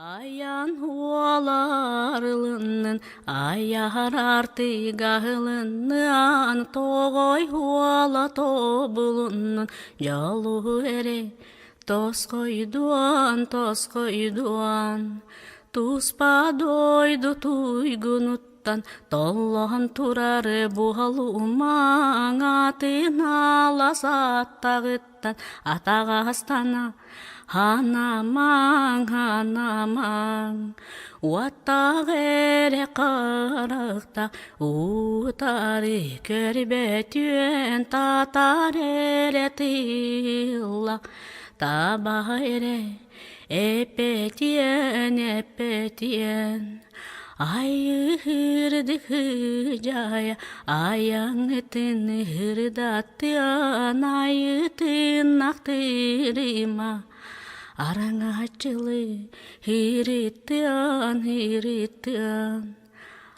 Айан уоларылыннын, айар артыгаһылынныан, тоҕой уола тобулуннун, дьолу эрэ тосхойдуон, тосхойдуон. Туспа дойду туйгунуттан толлоһон турары буһалумаҥ, атын алас аттаҕыттан атаҕастана Ханамаҥ, ханамаҥ, уоттаах эрэ харахтаах, утары көрбөтүөн татаар эрэ тыыллах, таба эрэ эппэтиэн, эппэтиэн. Айыырдык дьайа айаҥытын ырдаттыан айытын ахтырыма араҥаччылыы ырыттыан ырыттыан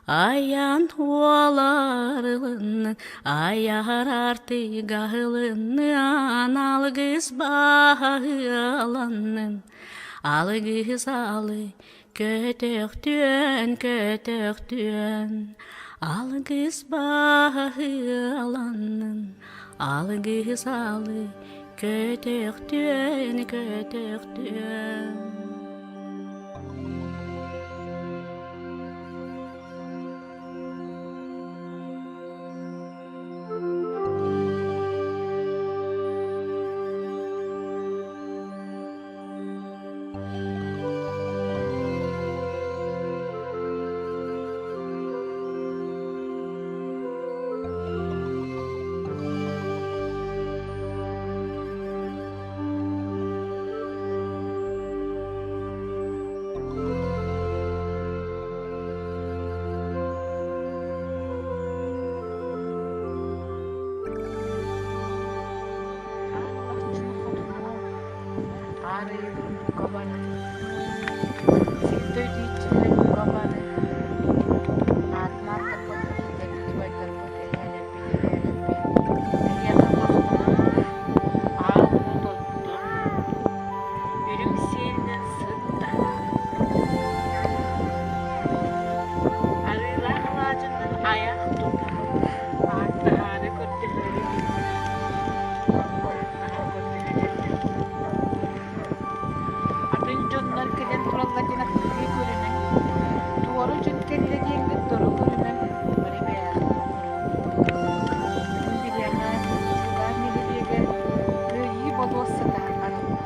Айан уоларылыннын айар артыгаһылынныан алгыс баһыаланнын алгыс алы Көтөхтүөн, көтөхтүөн, алгыс баһыаланнын, алгыс алы көтөхтүөн, көтөхтүөн. Аар бука бары, сир-дойду иччилэрэ бука бары, аатын ааттаппыт эһиилэрбит, убайдарбыт, эһээлэрбит, эбээлэрбит, эһиэхэ махтанабыт, аал уот оттон, үрүҥ сиэлинэн сыт таһааран, арыылаах алаадьыннан айах тутан, ааттаһаары көрдөһөрү Атын дьоннор кэлэн тураллар диэн аттыы көрүмэҥ, туора дьон кэллэ диэҥҥит дору көрүмэҥ, бары бэйэҕит Бүтүн биһиэхэ Чугаан нэһилиэгэр Кыайыы болуоссата арыллар.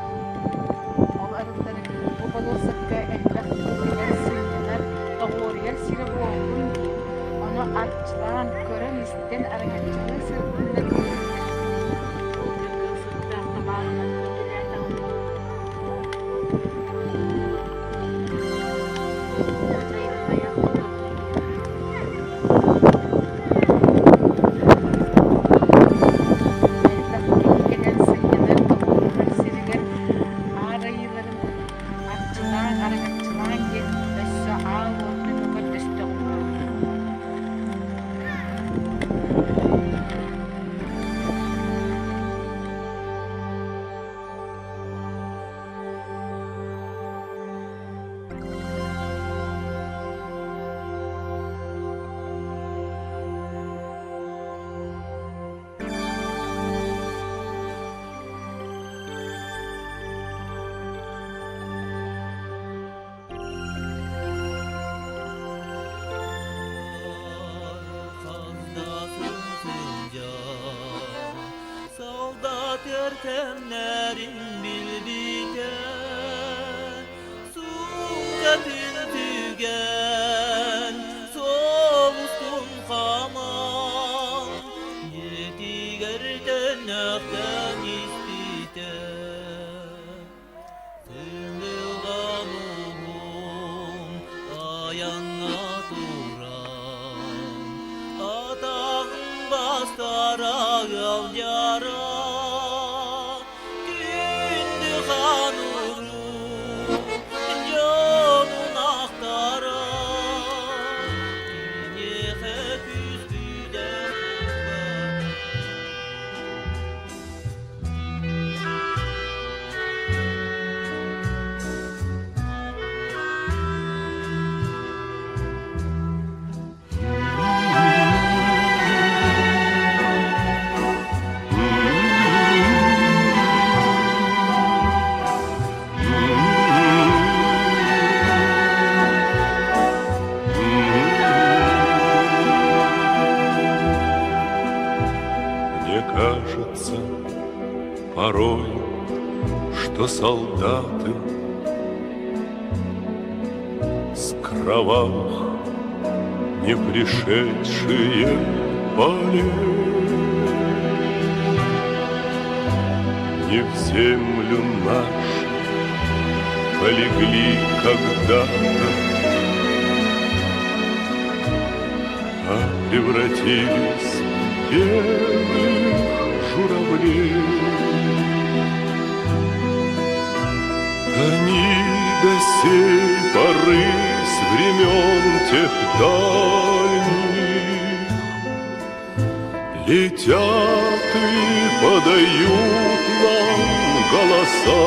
Ол арылларыгар бу болуоссакка элбэх киһи кэлэн сынньанар, тоҕуоруйар сирэ буоллун диэн, ону арчылаан, көрөн-истэн араҥаччылыы сырыттыннар диэн Элбэх киһи кэлэн сынньанар тоҕуоруһар сиригэр Аар Айыыларын арчылаан, араҥаччылаан диэн өссө аал уот нөҥүө көрдөстөҕүм буоллун. Солдат өркөннөрүн билбитэ, Сумкатын түгэн, соҕустун хаман, Дьиэтигэр төннөхтөн испитэ. Тыыллыган уһун айаҥҥа туран, Атаҕын бастара ыалдьара, Күндү хаан уруу дьонун ахтара. Солдаты С кровавых не пришедшие полей. Не в землю нашу полегли когда-то, А превратились в белых журавлей. Они до сей поры с времен тех дальних Летят и подают нам голоса.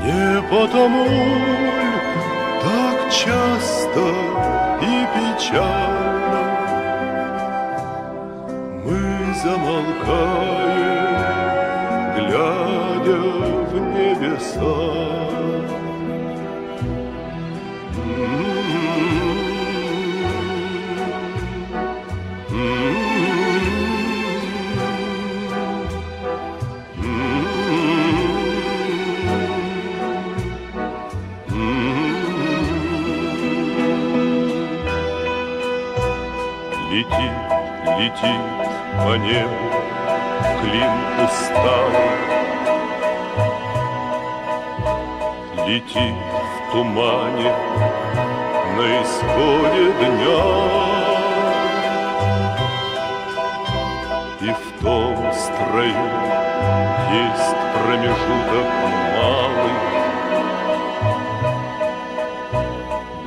Не потому ль так часто и печально Мы замолкаем, глядя в небеса. Летит, летит по небу клин усталый, Летит в тумане на исходе дня. И в том строю есть промежуток малый.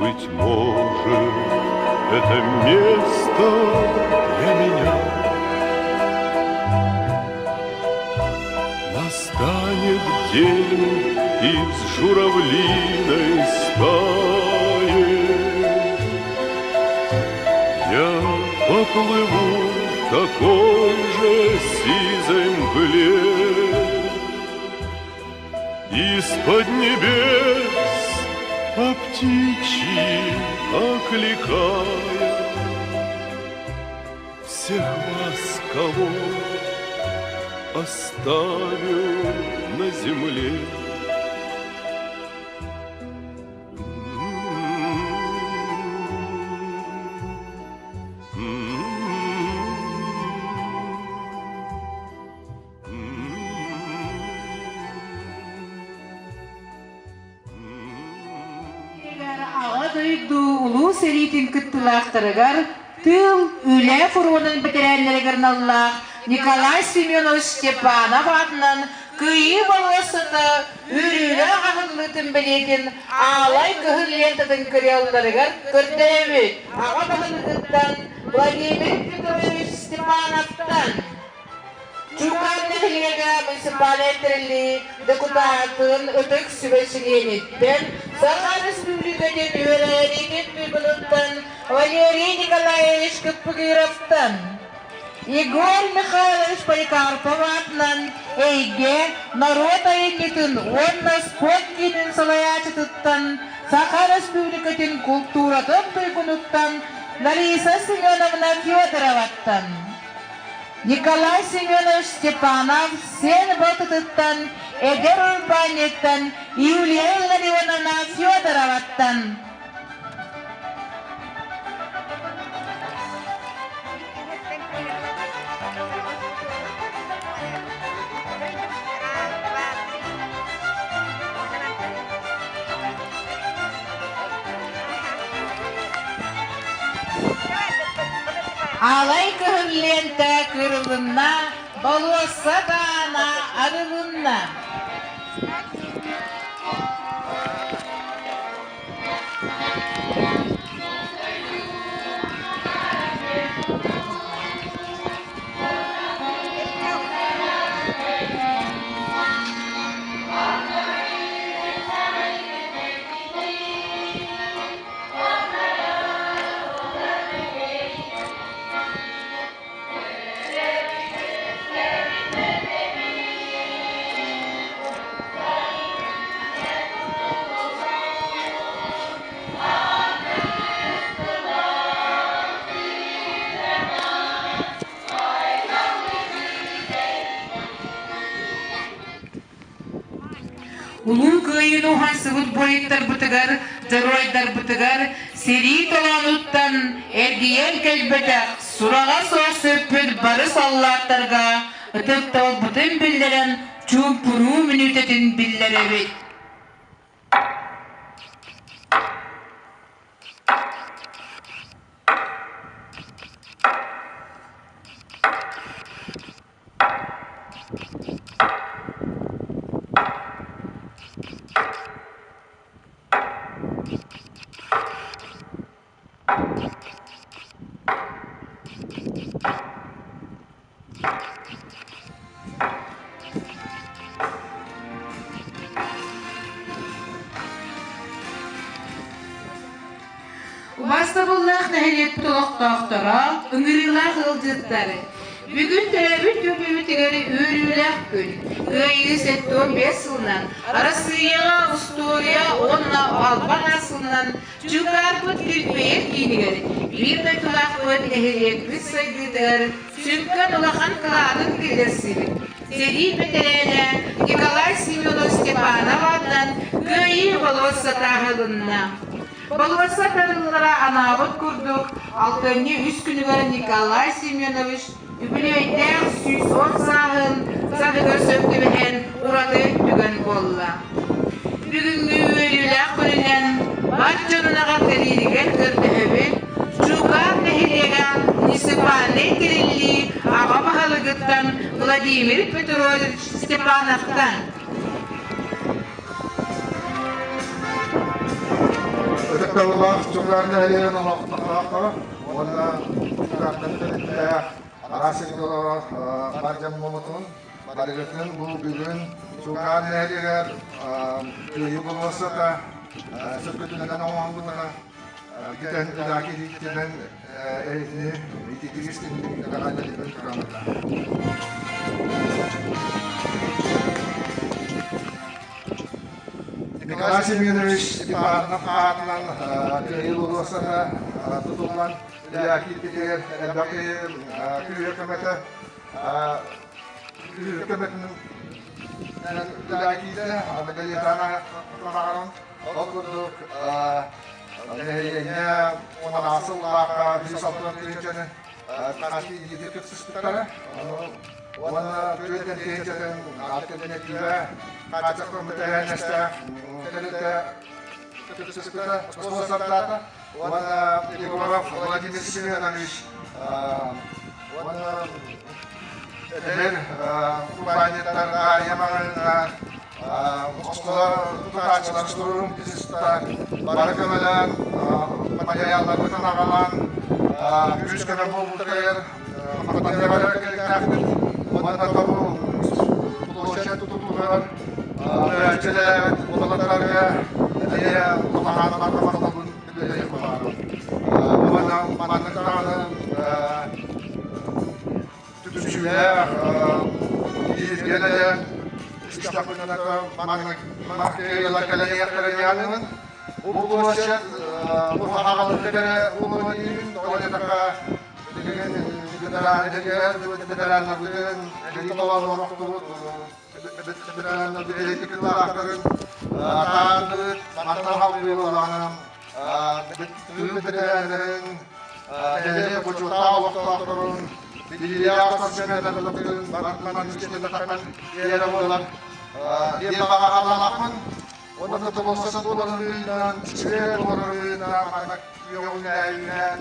Быть может, это место для меня. Настанет день, и с журавлиной стаей Я поплыву в такой же сизой мгле. Из-под небес по птичьи окликая Всех вас, кого оставил на земле. Аҕа дойду Улуу сэриитин кыттыылаахтарыгар тыыл, үлэ фронун бэтэрээннэригэр аналлаах Николай Семенович Степанов аатынан Кыайыы болуоссата үөрүүлээх аһыллыытын бэлиэтин аалай кыһыл лентатын кырыалларыгар көрдөрөбүт. Аҕа баһылыгыттан Владимир Петрович Степановтан Чуукаар нэһилиэгэ муниципальнай тэриллии дьокутаатын ытык сүбэ чилиэниттэн, Саха Республикатын үөрэҕириитин туйгунуттан Валерий Николаевич Кыппыгыровтан, Егор Михайлович Поликарпов аатынан Эйгэ норуот айымньытын уонна спорт киинин салайааччытыттан, Саха Республикатын култууратын туйгунуттан Лариса Семеновна Федороваттан, Николай Семенович Степанов сиэн балтытыттан, эдэр урбаанньыттан Юлия Илларионовна Федороваттан. Алай кыһын лиэнтэ кырылынна, болуоссат аана арылынна. Улуу Кыайыыны уһансыбыт буойуттарбытыгар, дьоруойдарбытыгар сэрии толоонуттан эргийэн кэлбэтэх, сураҕа суох сүппүт бары саллааттарга ытыктабылбытын биллэрэн чуумпуруу мүнүүтэтин биллэрэбит. Убаастабыллаах нэһилиэкпит олохтоохторо, ыҥырыылаах ыалдьыттар, бүгүн төрөөбүт түөлбэбитигэр үөрүүлээх күн. Кыайыы 75 сылынан Арассыыйаҕа устуоруйа уонна албан аат сылынан Чуукаарбыт килбэйэр киинигэр биир дойдулаахпыт нэһилиэкпит сайдыытыгар сүҥкэн улахан кылаатын киллэрсибит сэрии бэтэрээнэ Николай Семенов Степанов аатынан Кыайыы болуоссата аһылынна. Болуоссат арыллара анаабыт курдук, алтынньы үс күнүгэр Николай Семенович үбүлүөйдээх 110 сааһын саҕыгар сөп түбэһэн ураты түгэн буолла. Бүгүҥҥү үөрүүлээх күнүнэн бар дьонунаҕа кэлииригэр көрдөһөбүт Чуукаар нэһилиэгэ муниципальнай тэриллии аҕа баһылыгыттан Владимир Петрович Степановтан. Ытыктабыллаах Чуукаар нэһилиэгин олохтоохторо уонна Чуукаартан төрүттээх араас сиргэ олорор бар дьоммутун барыгытын бу бүгүн Чуукаар нэһилиэгэр Кыайыы болуоссата сөпкүтүнэн оҥоһуллубута бүтэн үлэҕэ киириитинэн эһигини ититик истиҥник эҕэрдэлиибин тураммыта. Николай Семенович Степанов аатынан Кыайыы болуоссата тутуллан үлэҕэ киирбитигэр элбэх киһи күүһэ көмөтө күүһэ көмөтүн үлэҕэ киирдэ, Галетана Ол курдук нэһилиэнньэ уон сыллаахха 160 тыһыынчаны хас кыттыспыттара. Уонна түөртэн тыһыынчатын альтернатива хааччахтаммыт эһээннэстээх тэрилтэ кыттыспыта, спонсордаата. Уонна Егоров Владимир Семенович уонна эдэр урбаанньыттар Ария Маҕарыына оскуола тутааччылар штурм физистар бары көмөлөөн материалларбытын аҕалан күүс көмө буолбуттарыгар хотонньоҕор кэлиэхтээхпит уонна тобу площадь тутуутугар көрөөччүлээбит уолаттарга эмиэ улахан махталбын биллэриэх баҕарабын. Уонна маннык даҕаны түмсүүлээх бииргэлээн истэхпинэ маннык кыайыылар кэлэниэхтэрэ диэхпин. Бу площадь бу хаҕалык эрэ буолуо диибин, тоҕо диэтэххэ билигин ветераннарбытын эдии толору ветераннарбытын атаандыбыт, мантан халбыылаҕынан тыыл бэтэрээннэрин, нэһилиэк бочуоттаах олохтоохторун, биллиилээх спортсменнарбытын барытынан истибэтэхпин диэрэ буолан диэн баҕалаахпын. Уонна тобулсат буоларынан, үчүгэй буоларынан, манна күөҕүнээйинэн,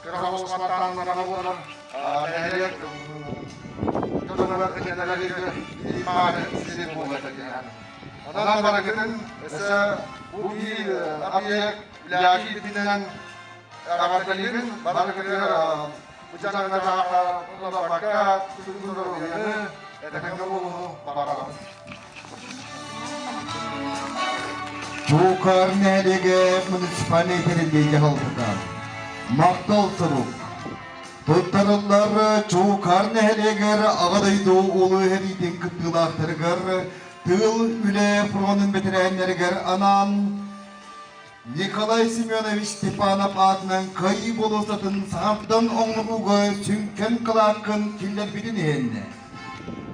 кыра оҕус буолар нэһилиэк дьонугар кинилэргэ имааны сири буолар диэн. Онон барыгытын өссө бу биир объект үлэҕэ киирбитинэн эҕэрдэлиибин. Барыгытыгар бу дьаҥнаахха тулларбакка тутуһуну этэҥҥэ буолууну баҕарабын. Чуукаар нэһилиэгэ муниципальнай тэриллии дьаһалтата Махтал сурук Туттарыллар Чуукаар нэһилиэгэр Аҕа дойду Улуу сэриитин кыттыылаахтарыгар тыыл үлэ фронун бэтэрээннэригэр анаан Николай Семенович Степанов аатынан Кыайыы болуоссатын саҥардан оҥорууга сүҥкэн кылааккын киллэрбитин иһин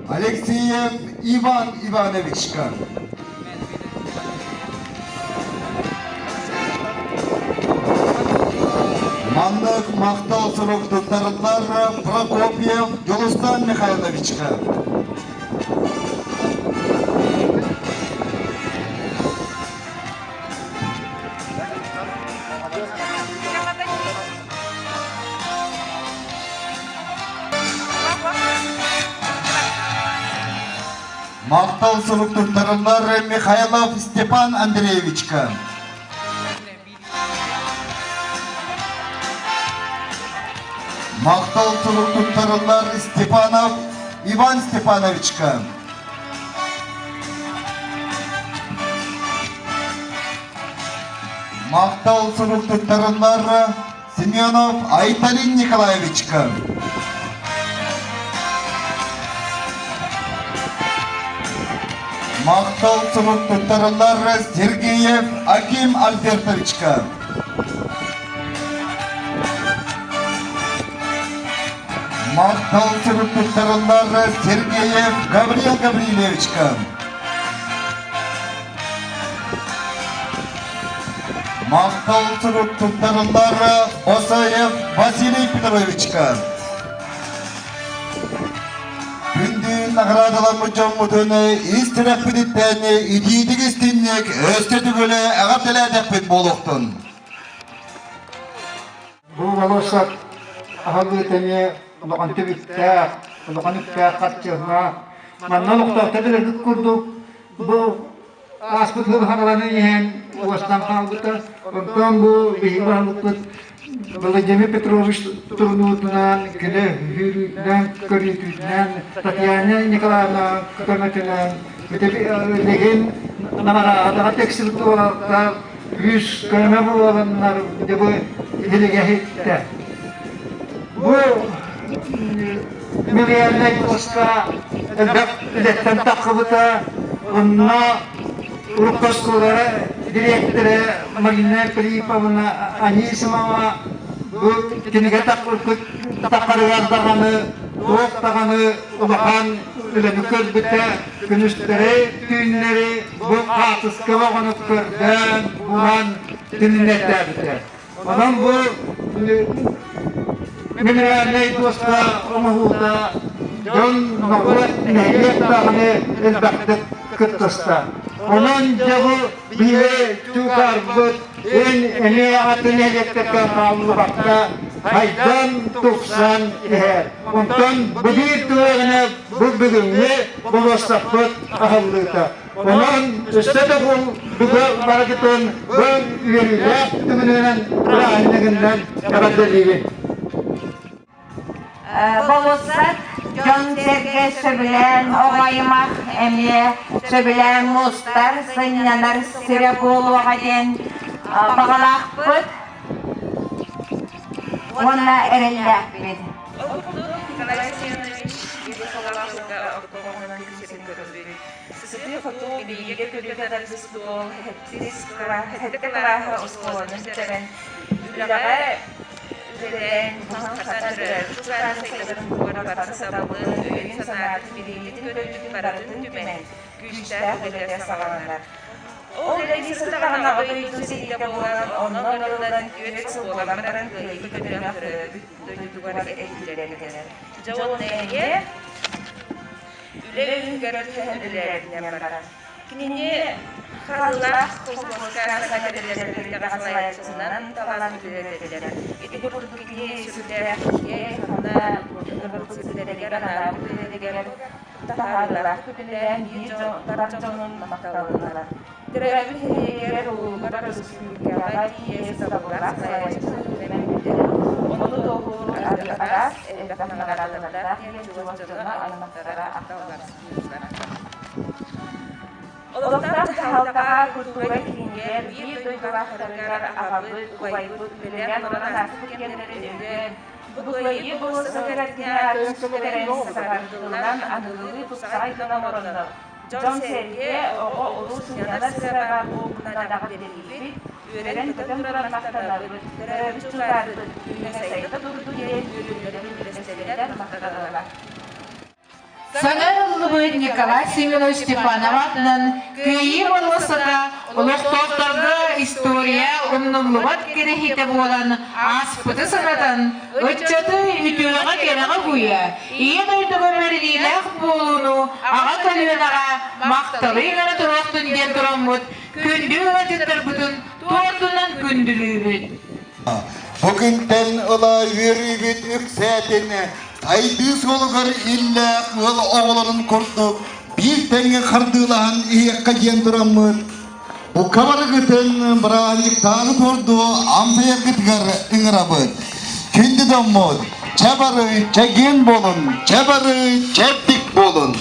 Алексеев Иван Ивановичка. Маннык махтал сурук туттарыллар Прокопьев Дьулустан Михайловичка. Махтал сурук туттарыллар Михайлов Степан Андреевичка. Махтал сурук туттарыллар Степанов Иван Степановичка. Махтал сурук туттарыллар Семенов Айталин Николаевичка. Махтал сурук туттарыллар Сергеев Аким Альбертовичка. Махтал сурук туттарыллар Сергеев Гаврил Гаврильевичка. Махтал сурук туттарыллар Осаев Василий Петровичка. Күндү наҕараадаламмыт дьоммутун ис сүрэхпититтэн итиитик истинник өстө түгүлэ эҕэрдэлээтэхпит буолуохтун. Бу болуоссат аһыллыы тэҥэ улахан түбүктээх, улахан үптээх харчылаах. Манна олохтоохтор билэргит курдук бу ааспыт сыл хагаланан иһэн уостан хаалбыта. Онтон бу биһиги баһылыкпыт Владимир Петрович турунуутунан, кини үүрүүтүнэн, көрүүтүнэн, Татьяна Николаевна көмөтүнэн билигин намарааҕа тексибит уолаттар үс көмө буоланнар бу илигэ иһиттэ. Бу мемориальнай дуоска элбэх үлэттэн таххыбыта. Онно урукку оскуолара дириэктэрэ Марина Филипповна Анисимова бу кинигэ таххарыгар даҕаны туох даҕаны улахан үлэни көрбүтэ, күнүстэри, түүннэри бу хаартыска оҕону көрдөөн, булан түннэртээбитэ. Онон бу мемориальнай дуоска оҥоһуута дьон норуот нэһилиэк даҕаны элбэхтик кыттыста. Онон дьэ бу биһиги чуукаарбыт эн эмиэ атын нэһилиэктэргэ хааллыбакка хайдан тупсан иһэр. Онтон бу биир түгэҕинэ бу бүгүҥҥү болуоссаппыт аһыллыыта. Онон өссө да бу бүгүн барыгытын бу үөрүүлээх түгэнинэн бырааһынньыгынан эҕэрдэлиибин. Болуоссат дьон-сэргэ сөбүлээн оҕо аймах эмиэ сөбүлээн мустар, сынньанар сирэ буолуоҕа диэн баҕалаахпыт уонна эрэллээхпит. Ол курдук Николай Семенович Елисалаахка ортоҕунан күн көрбүт. Сытыы-хотуу билиигэ-көрүүгэ тардыстуол, сэттэ кылааһы оскуоланы бүтэрэн, үлэҕэ үлэлээн, буһан-хатан төрөөбүт чугаһын сайдарын туһугар бары сатабылын, өйүн-санаатын, билиитин-көрүүтүн барытын түмэн, күүстээх үлэтэ саҕаланар. Ол үлэлии сырыттаҕына аҕа дойду сэриитэ буолан, онно ыҥырыллан түөрт сыл буолан баран кыайыы көтөллөөх төрөөбүт дойдутугар эргиллэн кэлэр. Дьэ уонна эмиэ Үлэ үһүгэр түһэн үлэлээбитинэн барар. Кинини Хараллаах холкуоска саҥа тэриллэр тэрилтэҕэ салайааччытынан талан үлэлэтэллэр. Ити курдук кини сүрдээх киэҥ ханна ылбыт сирдэригэр анаабыт үлэтигэр таһаарыылаахтык үлэлээн биир бар дьонун махталлара. Төрөөбүт нэһилиэгэр улууһугар өрөспүүбүлүкэҕэ тиийэ сатабыллаах салайааччы үлэнэн бүтэр. Ону туоһулуур араас элбэх наҕараадалардаах диэн чугас дьоно аймахтара ахталлар. Олохтоох дьаһалтаҕа культура киинигэр биир дойдулаахтарыгар аҕабыт, убайбыт үлэлээн олорон ааспыт кэмнэрин өйдөөн, бу кыайыы болуоссатыгар кини аатын сүктэрэн саҥардыллан аныгылыы тупсаҕай гына олороннор Дьон-сэргэ, оҕо-уруу сынньанар сирэ баар буолбутунан эҕэрдэлиибит, үөрэн-көтөн туран махтанабыт, төрөөбүт чугаарбыт үүнэ-сайда турду диэн үөрүүлэрин үллэстэллэр махтаналлар. Саҥа ыллыбыт Николай Семенович Степанов аатынан Кыайыы болуоссата олохтоохторго история умнуллубат кэрэһитэ буолан ааспыты санатан, ыччаты үтүөҕэ-кэрэҕэ угуйа, Ийэ дойдуга бэриниилээх буолууну аҕа көлүөнэҕэ махталы иҥэрэ туруохтун диэн тураммыт күндү ыалдьыттарбытын туордунан күндүлүүбүт. Бу күнтэн ыла үөрүүбүт үксээтин, сайдыы суолугар иллээх ыал оҕолорун курдук биир тэҥҥэ хардыылаһан иһиэххэ диэн тураммыт, бука барыгытын бырааһынньыктааҕы туорду амсайаргытыгар ыҥырабыт. Күндү доммут, чэ бары чэгиэн буолун, чэ бары чэбдик буолун!